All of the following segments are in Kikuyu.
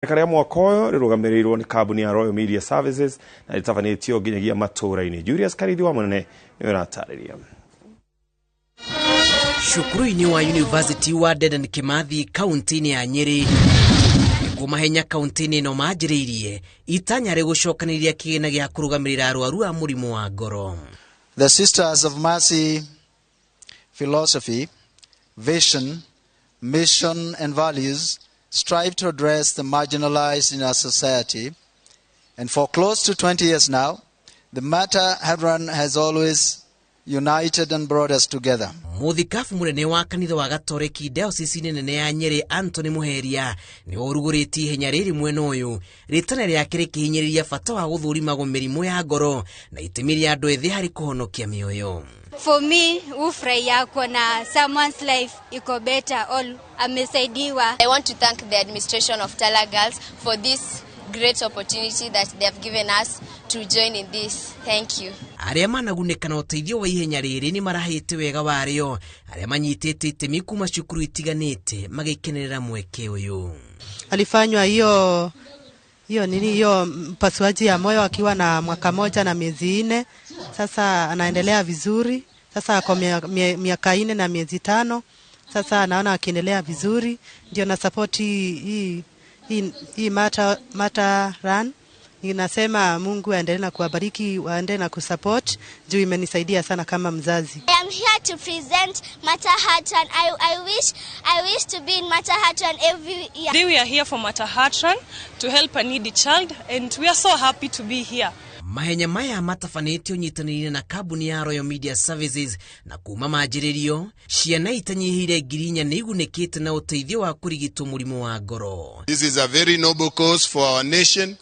Rĩa mwaka ũyũ rĩrũgamĩrĩirwo nĩ kambuni ya Royal Media Services na rĩtabanĩtio nginyagia matũũra-inĩ. Julius Karithi wa Mũnene nĩwe ũratarĩria. Cukuru-inĩ wa University wa Dedan Kimathi kaunti-inĩ ya Nyeri nĩkuo mahenya kaunti-inĩ ĩno manjĩrĩirie itanya rĩgũcokanĩrĩria kĩgĩna gĩa kũrũgamĩrĩra arwaru a mũrimũ wa ngoro. The Sisters of Mercy philosophy, vision, mission and values strive to address the marginalized in our society, and for close to 20 years now, the Mater Heart Run has always united and brought us together. Mũthikabu mũnene wa kanitha wa Gatoreki diocese nene ya Nyeri Anthony Muheria nĩwe ũrugũrĩtie ihenya rĩrĩ mwena ũyũ rĩtana rĩake rĩkĩhinyĩrĩria bata wa gũthũrimagwo mĩrimũ ya ngoro na itemi rĩa andũ ethĩ harĩ kũhonokia mĩoyo. For me, hufurahia kuona someone's life iko better or amesaidiwa. I want to thank the administration of Tala Girls for this great opportunity that they have given us to join in this. Thank you. Arĩa managunĩka na ũteithio wa ihenya rĩrĩ nĩ marahĩte wega warĩo, arĩa manyitĩte itemi kuma cukuru itiganĩte magĩkenerera mweke ũyũ. Alifanywa hiyo hiyo nini hiyo mpasuaji ya moyo akiwa na mwaka moja na miezi 4. Sasa anaendelea vizuri. Sasa ako miaka 4 na miezi 5. Sasa anaona akiendelea vizuri, ndio na support hii Mater Run. Ninasema Mungu aendelee na kuwabariki, waendelee na kusupport juu imenisaidia sana kama mzazi. I am here to present Mater Heart Run. I wish to be in Mater Heart Run every year. Today we are here for Mater Heart Run to help a needy child, and we are so happy to be here. Mahenya maya matabanĩtio nyitanĩire na kambuni ya Royal Media Services na kuma manjĩrĩrio ciana itanyihĩire 4,000 nĩ igunĩkĩte na ũteithio wa kũrigitwo mũrimũ wa ngoro. This is a very noble cause for our nation,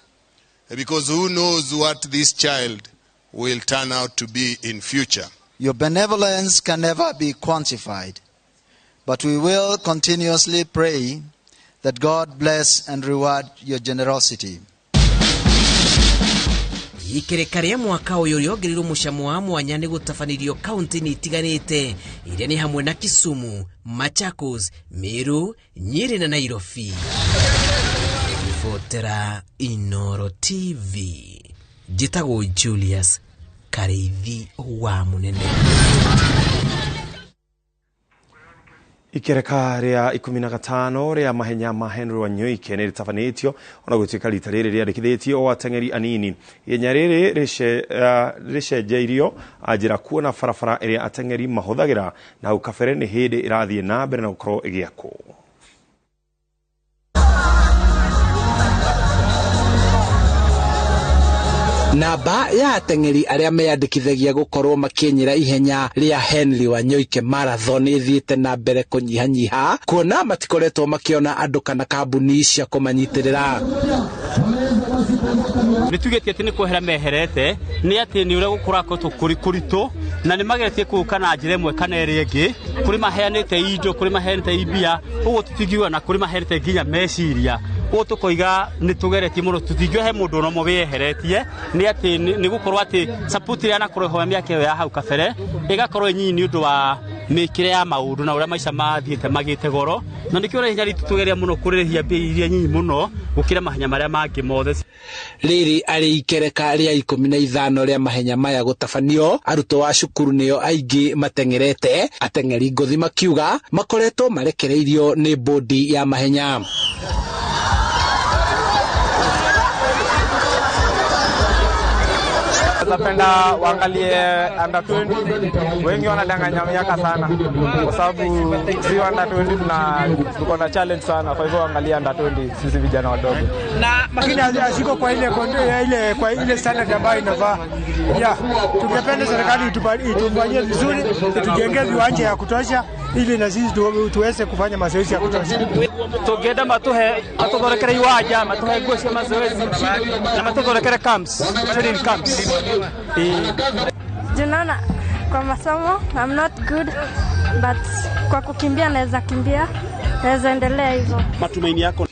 because who knows what this child will turn out to be in future. Your benevolence can never be quantified, but we will continuously pray that God bless and reward your generosity. Ikereka rĩa mwaka ũyũ rĩongereirwo mũcamo wa mwanya nĩ gũtabanĩrio kaunti-inĩ itiganĩte iria nĩ hamwe na Kisumu, Machakos, Meru, Nyeri na Nairobi. Ribotera Inoro TV, njĩtagwo Julius Karithi wa Mũnene. Ikereka rĩa 15 rĩa mahenya ma Henry Wanyoike nĩ rĩtabanĩtio ona gũtuĩka rita rĩrĩ rĩandĩkithĩtio o ateng'eri anini. Ihenya rĩrĩ rĩcenjeirio njĩra kuona barabara ĩrĩa ateng'eri mahũthagĩra na hau kabere nĩ hĩndĩ ĩrathiĩ na mbere na gũkorwo ĩgĩakwo. Namba ya ateng'eri arĩa meyandĩkithagia gũkorwo makĩenyera ihenya rĩa Henry Wanyoike Marathon ĩthiĩte na mbere kũnyihanyiha kuona matikoretwo makĩona andũ kana kambuni cia kũmanyitĩrĩra. Nĩ tugĩtie atĩ nĩ kwehera meherete nĩ atĩ nĩ ũrĩa gũkoretwo kũrĩ kũritũ na nĩ mageretie kũũka na njĩra ĩmwe kana ĩrĩa ĩngĩ, kũrĩ maheanĩte indo, kũrĩ maheanĩte imbia, ũguo tũtingiuga, na kũrĩ maheanĩte nginya meciria. Ũguo tũkoiga nĩ tũgeretie mũno, tũtingiuga he mũndũ ona ũmwe wĩyeheretie, nĩ atĩ nĩ gũkorwo atĩ support ĩrĩa yanakorwo ho mĩaka ĩyo ya hau kabere ĩgakorwo ĩ nyinyi nĩ ũndũ wa mĩkĩre ya maũndũ na ũrĩa maica mathiĩte magĩte goro, na nĩkĩo ũrĩa ihenya ritũ tũgeria mũno kũrĩhia mbia iria nyinyi mũno gũkĩra mahenya marĩa mangĩ mothe. Rĩrĩ arĩ ikereka rĩa 15 rĩa mahenya maya gũtabanio, arutwo a cukuru nĩo aingĩ mateng'erete, ateng'eri ngũthi makiuga makoretwo marekereirio nĩ bodi ya mahenya. Napenda waangalie under 20. Wengi wanadanganya miaka sana kwa sababu si under 20 tuko na challenge sana, kwa hivyo waangalie under 20 sisi vijana wadogo. Na lakini asiko kwa ile ile kwa ile standard ambayo inafaa. Yeah, tungependa serikali itufanyie vizuri, itujengee viwanja ya kutosha ili na sisi tuweze kufanya mazoezi ya kutosha. Tũngĩenda matuhe matuthondekere iwanja, matuhe nguo cia mazoezi na matuthondekere camps, training camps. Tunaona kwa masomo I'm not good, but kwa kukimbia naweza kimbia, naweza endelea hivyo. Matumaini yako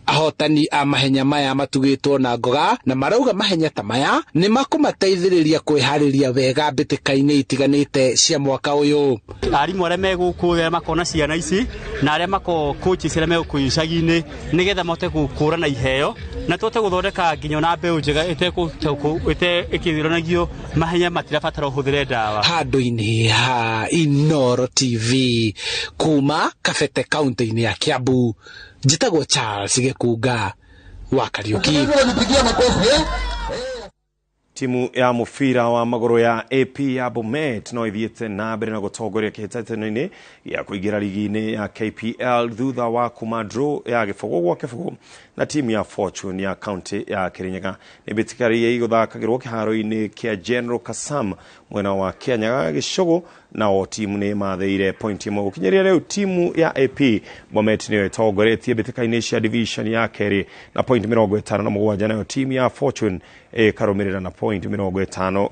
Ahotani a mahenya maya matugĩtwo na ngoga na marauga mahenya ta maya nĩ makũmateithĩrĩria kwĩharĩria wega mbĩtĩka-inĩ itiganĩte cia mwaka ũyũ. Arimũ arĩa me gũkũ arĩa makona ciana ici na arĩa mako coaches arĩa me gũkũ icagi-inĩ nĩgetha mahote gũkũrana iheo na tũhote gũthondeka nginya ona mbeũ njega ĩkĩronagio mahenya matirabatara ũhũthĩre ndawa. Handũ-inĩ ha Inooro TV kuma Kabete kaunti-inĩ ya Kiambu, njĩtagwo Charles Gĩkunga wa Kariuki. Timu ya mũbira wa magũrũ ya AP ya Bomet no ĩthiĩte na mbere na gũtongoria kĩhĩtahĩtano-inĩ gĩa kũingĩra rigi-inĩ ya KPL thutha wa kuma draw ya 0-0 na timu ya Fortune ya kaunti ya Kirinyaga. Nĩ mbĩtĩka iria igũthakagĩrwo kĩharo-inĩ kĩa General Kasam mwena wa Kianyaga Gĩcũgũ, nao timu nĩ mathĩire point 1. Gũkinyĩria rĩu timu ya AP Bomet nĩyo ĩtongoretie mbĩtĩka-inĩ cia division ya kerĩ na point 57, nayo timu ya Fortune ĩkarũmĩrĩra na point 54.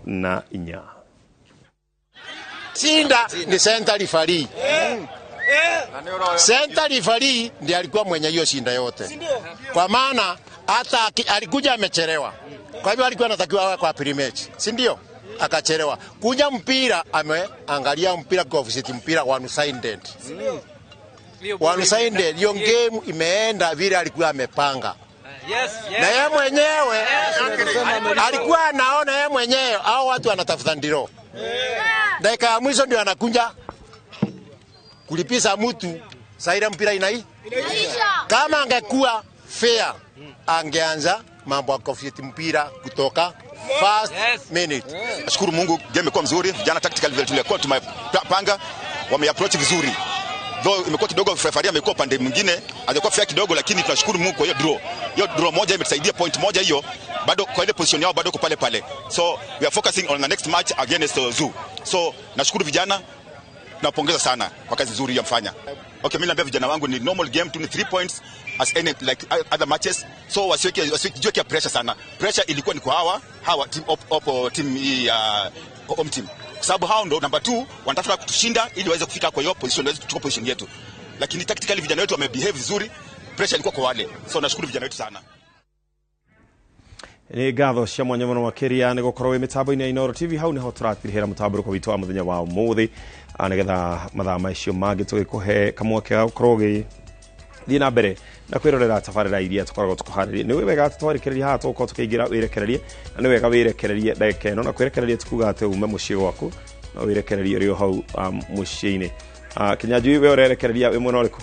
Shinda ni center referee. Center referee ndiye alikuwa mwenye hiyo shinda yote, kwa maana hata alikuja amechelewa, kwa hivyo alikuwa anatakiwa awe kwa pre-match, si ndio? Akachelewa kuja mpira, ameangalia mpira kwa ofisi, mpira one sided, one sided. Hiyo game imeenda vile alikuwa amepanga. Na yeye mwenyewe alikuwa anaona yeye mwenyewe hao watu wanatafuta ndiro. Dakika ya mwisho ndio anakunja kulipisa mtu, saira mpira inaisha. Kama angekuwa fair angeanza mambo ya kofiti mpira kutoka first minute. Nashukuru Mungu game imekuwa mzuri. Vijana tactical vile tulikuwa tumepanga wameapproach vizuri. Though imekuwa kidogo referee amekuwa pande mwingine, hajakuwa fair kidogo, lakini tunashukuru Mungu kwa hiyo draw. Hiyo draw moja imetusaidia point moja hiyo, bado kwa ile position yao bado kwa pale pale. So we are focusing on the next match against Zoo. So nashukuru vijana, napongeza sana kwa kazi nzuri yamfanya. Okay, mimi naambia vijana wangu ni normal game tu, ni 3 points as any like other matches. So wasiweke pressure sana. Pressure ilikuwa ni kwa hawa team op team ya home team. Kwa sababu hao ndo number 2 wanatafuta kutushinda ili waweze kufika kwa hiyo position, waweze kuchukua position yetu. Lakini tactically vijana wetu wamebehave vizuri, pressure ilikuwa kwa wale. So nashukuru vijana wetu sana. Nĩ ngatho cia mwanya mũno makĩria nĩ gũkorwo wĩ mĩtambo-inĩ ya Inooro TV. Hau nĩho tũratirihĩra mũtambũrũko witũ wa mũthenya wa ũmũthĩ, nĩgetha mathaa macio mangĩ tũgĩkũhe kamweke ga gũkorwo ũgĩthiĩ na mbere na kwĩrorera tabarĩra iria tũkoragwo tũkũharĩria. Nĩ wega tũtwarĩkĩrĩria haha tũgũkorwo tũkĩingĩra wĩrekererie, na nĩ wega wĩrekererie ndagĩka ĩno, na kwĩrekereria tikuga atĩ ume mũciĩ gwaku, no wĩrekererie ũrĩ o hau mũciĩ-inĩ. Kĩnyanjui, we ũrerekereria wĩ mwena ũrĩkũ?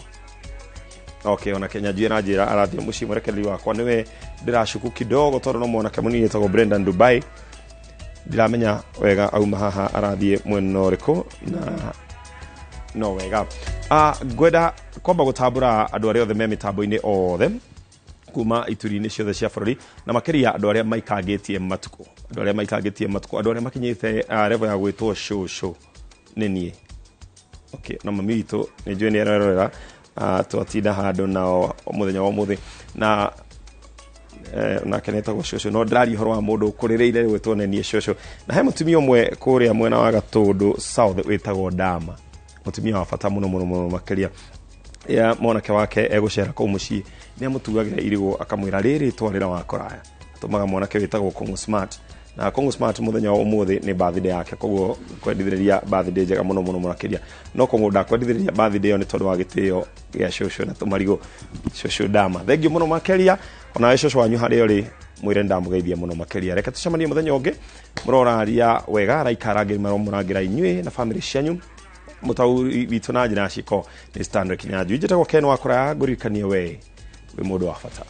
Okay, ona Kĩnyanjui aranjĩra arathiĩ mũciĩ. Mũrekereria wakwa nĩwe ndĩracuku kidogo tondũ no mwanake mũnini wĩtagwo Brendan Dubai, ndiramenya wega auma haha arathiĩ mwena ũrĩkũ, na no wega. Ngwenda kwamba gũtambũra andũ arĩa othe me mĩtambo-inĩ othe kuma ituri-inĩ ciothe cia bũrũri, na makĩria andũ arĩa maikangĩtie matukũ, andũ arĩa maikangĩtie matukũ, andũ arĩa makinyĩte level ya gwĩtwo cũcũ nĩ niĩ. Okay, na mami witũ nĩ njũĩ nĩ arerorera, twatinda handũ nao mũthenya wa ũmũthĩ, na nake nĩetagwo cũcũ, no ndĩraria ũhoro wa mũndũ ũkũrĩrĩire gwĩtwo nĩ niĩ cũcũ. Na he mũtumia ũmwe kũrĩa mwena wa Gatũndũ South wĩtagwo Dama, mũtumia wa bata mũno mũno mũno makĩria. Ya mwanake wake egũcera kũu mũciĩ nĩ amũtugagĩra irigũ akamwĩra rĩrĩ twarĩra wa kũraya, atũmaga mwanake wĩtagwo Kongo Smart, na Kongo Smart mũthenya wa ũmũthĩ nĩ birthday yake, koguo kwendithĩrĩria birthday njega mũno mũno makĩria. No Kongo ndakwendithĩrĩria birthday ĩyo nĩ tondũ wa gĩtĩo gĩa cũcũ na tũmarigũ. Cũcũ Dama, thengiũ mũno makĩria. Onawe cũcũ wanyu harĩa ũrĩ mwĩre ndamũgeithia mũno makĩria. Reke tũcemanie mũthenya ũngĩ. Mũroraria wega, araika arangĩri maromũrangĩra inyuĩ na bamĩrĩ cianyu. Mũtaũri witũ na njĩra ya ciĩko nĩ Stanley Kinyanjui. Njĩtagwo Ken wa Kũraya, ngũririkanie we wĩ mũndũ wa bata.